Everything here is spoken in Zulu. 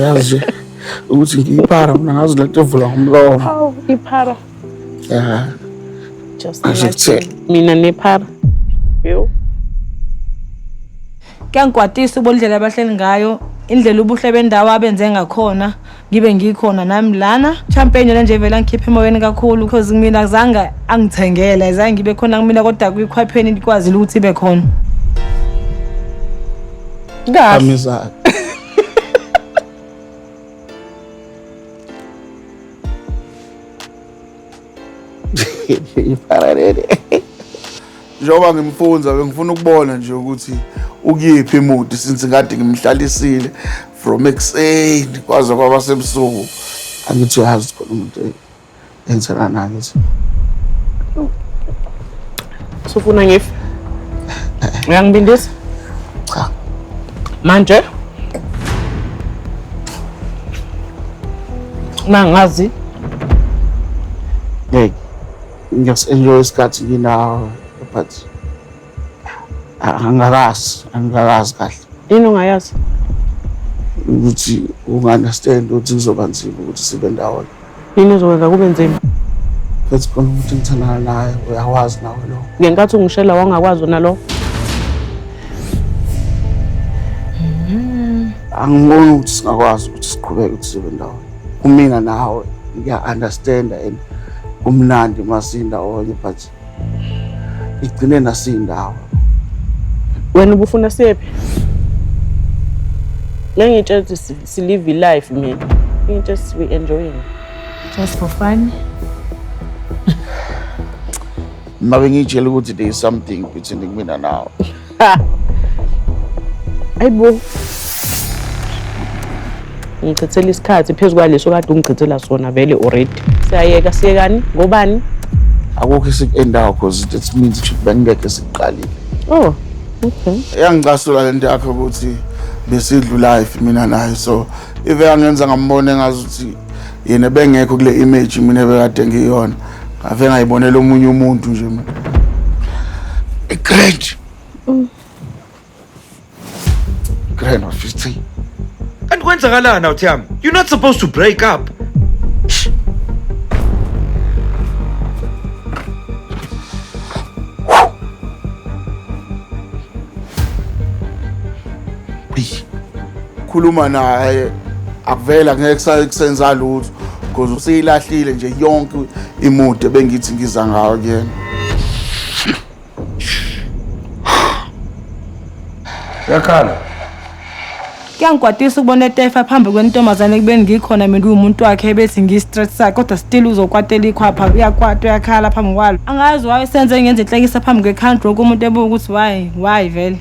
Uyazi nje ukuthi ngiyiphara mina, ngazi lento evula ngomlomo. Hawu, iphara. Ya. Just Asho imagine. kutheni? Mina nephara. Yo. Kuyangikwatisa ubona indlela abahleli ngayo, indlela ubuhle bendawo abenze ngakhona, ngibe ngikhona nami lana. Champagne yona nje vele angikhiphe emoyeni kakhulu because mina azange angithengele, azange ngibe khona kumina, kodwa kwikhwapheni ikwazile ukuthi ibe khona. Kahle. Amizakhe. Iphara leli. Njengoba ngimfunza bengifuna ukubona nje ukuthi ukuyiphi i-mood, since kade ngimhlalisile from ekuseni kwaze kwaba sebusuku. Angithi uyazi khona umuntu engithanda naye, ngithi. Sufuna ngife? Uyangibindisa? Cha. Manje mangazi. Hey, ngiyas-enjoy isikhathi nginawe, but angikazi kahle. Yini ongayazi? Ukuthi unga-understand ukuthi kuzoba nzima ukuthi sibe ndawonye. Yini ezokwenza kube nzima? Futhi khona umuntu engithandana naye, uyawazi nawe lo. Ngenkathi ungishela wangakwazi wona lo? Angiboni ukuthi singakwazi ukuthi siqhubeke ukuthi sibe ndawonye. Kumina nawe ngiya-understanda and kumnandi uma siyindawonye, but igcine nasiyindawo. Wena ubufuna siyephi? Ngengitshela ukuthi si-live i-life mina. Ngitshela ukuthi we enjoying. Just for fun. Uma bengiyitshela ukuthi there is something between kumina nawe. Ayibo. Ngichithela isikhathi phezu kwaleso kade ungichithela sona vele already. Siyayeka, siyekani ngobani? Akukho esiku-endawo because it means ukuthi bengingekho esikuqalile. Oh, okay. Iyangicasula lento yakho ukuthi besidlu life mina naye, so ive yangenza ngambona engazuthi yena bengekho kule image mina bekade ngiyona, ngave ngayibonela omunye umuntu nje mina. I-grand. Grand of 50. Kanti kwenzakalani, awuthiyami? You're not supposed to break up. Khuluma naye akuvela, ngeke kusenza lutho because useyilahlile nje yonke i-mood ebengithi ngiza ngayo kuyena. Uyakhala. Kuyangikwatisa ukubona etefa phambi kwentombazane ekubeni ngikhona mina, kuwumuntu wakhe bethi ngiyi-straight sakhe, kodwa still uzokwatela ikhwapha, uyakwata, uyakhala phambi kwalo. Angazi why senze ngenze inhlekisa phambi kwe-country, wonke umuntu ebuka ukuthi why vele.